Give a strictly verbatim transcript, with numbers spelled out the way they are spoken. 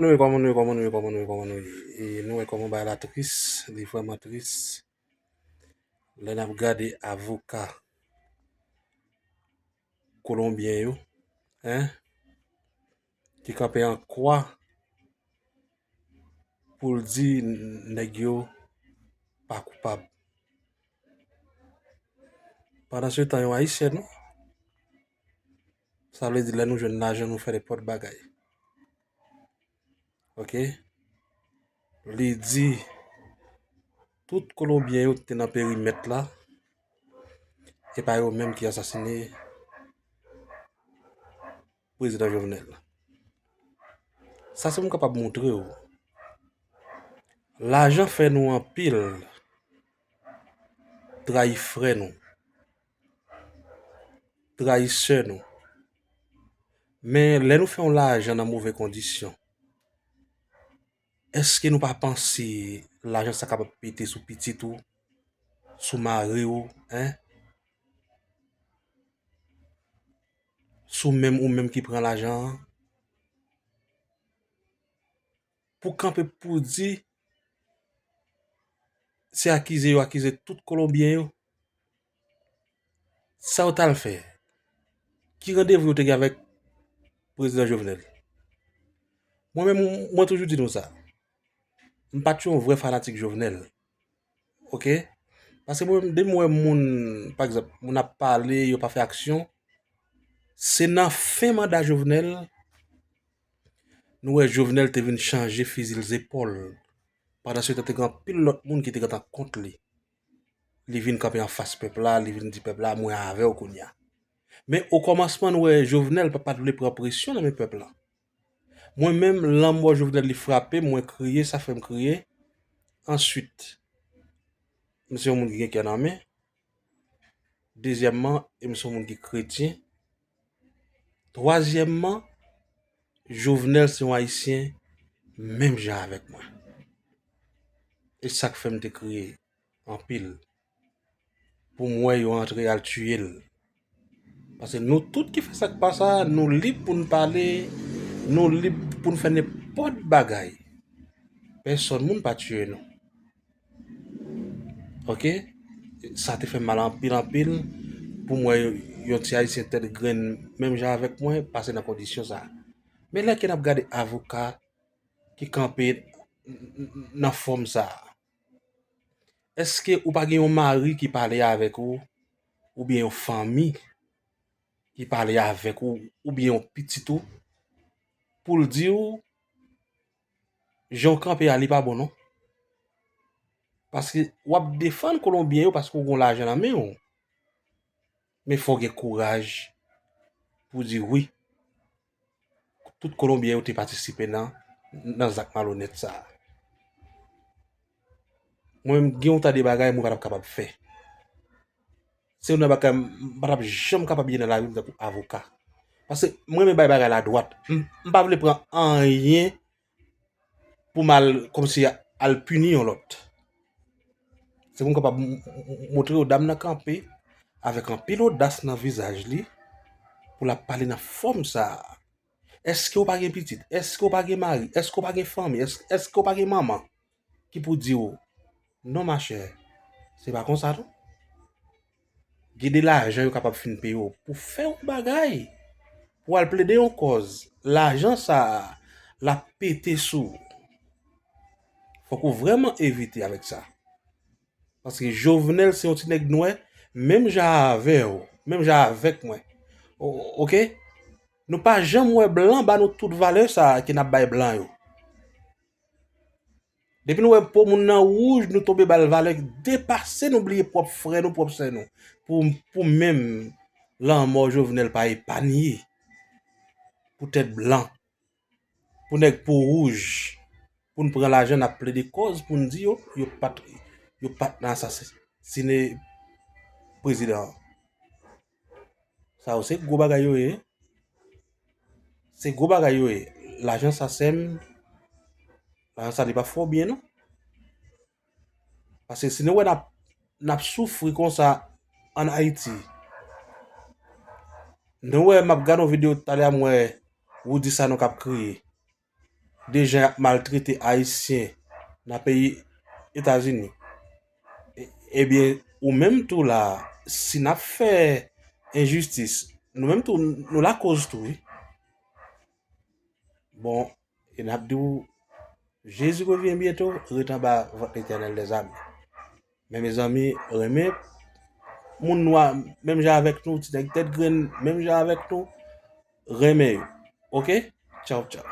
Kòman nou ye, kòman nou ye, kòman nou ye, kòman nou ye, kòman nou ye? E nou wè kòman bagay la tris, li vrèman tris. Lè n ap gade avoka kolonbyen yo, en, ki kanpe an kwa pou l di nèg yo pa koupab. Pandan se tan, yon Ayisyen, non? Sa vle di, lè nou jwenn lajan, nou fè nenpòt bagay. Oke? Li di, tout Kolonbyen yo te nan perimèt la, e pa yo menm ki asasine Prezidan Jovenel. Sa se pou m kapab montre w. Lajan fè nou anpil trayi frè nou, trayi sè nou. Men lè nou fè yon lajan nan move kondisyon, èske nou pa panse lajan sa kapab pete sou pitit ou, sou mari w, en? Sou menm ou menm ki pran lajan an? Pou kanpe pou di, se akize yo akize tout Kolonbyen yo. Sa yo t al fè? Ki randevou yo te gen avèk Prezidan Jovenel? Mwen menm, mwen toujou di nou sa. M pa t yon vrè fanatik Jovenel. Oke? Paske mwen menm, depi m wè moun, pa egzanp, moun ap pale, yo pa fè aksyon, se nan fen manda Jovenel, nou wè Jovenel te vin chanje fizi l zepòl. Pandan se tan, te gen anpil lòt moun ki te gentan kont li. Li vin kanpe anfas pèp la, li vin di pèp la, "Mwen avè w kounye a." Men okòmansman, nou wè Jovenel pa, pa t vle pran presyon nan men pèp la. Mwen menm, lanmò Jovenel li frape m, mwen kriye, sa fè m kriye. Answit, m se yon moun ki gen kè nan men. Dezyèmman, e m se yon moun ki kretyen. Twazyèmman, Jovenel se yon Ayisyen menm jan avèk mwen. E sa k fè m te kriye anpil pou m wè yo antre al tiye l. Paske nou tout ki fè sa k pa sa, nou lib pou n pale, nou lib pou n fè nenpòt bagay. Pèsòn moun pa tiye nou. Oke? Sa te fè m mal anpil, anpil, pou m wè yon ti Ayisyen tèt grenn menm jan avèk mwen pase nan kondisyon sa a. Men lè ke n ap gade avoka ki kanpe n-, n-, nan fòm sa a, èske ou pa gen yon mari ki pale avèk ou, oubyen yon fanmi ki pale avèk ou, oubyen yon pitit ou, pou l di w, jan w kanpe a, li pa bon non. Paske w ap defann Kolonbyen yo paske w gen lajan nan men w. Men fò w gen kouraj pou w di wi. Tout Kolonbyen yo te patisipe nan, nan zak malonèt sa a. Mwen menm, gen yon ta de bagay mwen pa t ap kapab fè. Se youn nan bagay m pa t ap janm kapab ye nan lavi m tankou avoka. Paske mwen renmen bay bagay la dwat. M, m pa vle pran anyen pou m al kòmsi al pini yon lòt. Se pou m kapab m, m, m, montre w dam nan kanpe avèk anpil odas nan vizaj li pou l ap pale nan fòm sa a. Èske w pa gen pitit? Èske w pa gen mari? Èske w pa gen fanmi? Èske, èske w pa gen manman ki pou di w, "Non, machè, se pa konsa non"? Gen de lajan yo kapab fin peye w pou fè yon bagay, pou al plede yon kòz. Lajan sa a, l ap pete sou ou. Fòk ou vrèman evite avèk sa. Paske Jovenel se yon ti nèg nwè, menm jan avè w, menm jan avèk mwen. O-, oke? Nou pa janm wè blan ba nou tout valè sa a ke n ap bay blan yo. Depi nou wè po moun nan wouj, nou tonbe ba l valè ki depase, nou bliye pwòp frè nou, pwòp sè nou. Pou, pou menm lanmò Jovenel pa epanye. Poutèt blan. Pou nèg po wouj, pou n pran lajan, n ap plede kòz pou n di yo, yo pa t, yo pa t nan asasine prezidan an. Sa yo se gwo bagay yo ye. Se gwo bagay yo ye. Lajan sa sèm, lajan sa li pa fè w byen non. Paske si nou wè n ap, n ap soufri konsa ann Ayiti, nou wè m ap gade yon videyo talè a, m wè Rudy Sanon k ap kriye. de jan y ap maltrete Ayisyen nan peyi Etazini. E- Ebyen, ou menm tou la, si n ap fè enjistis, nou menm tou, nou lakoz tou, wi. Bon, e n ap di w, Jezi revyen byento, ret anba vant Letènèl dèzame. Men mezanmi, renmen moun nwa menm jan avèk nou, ti nèg tèt grenn menm jan avèk nou, renmen yo. Oke? Tchaw, tchaw.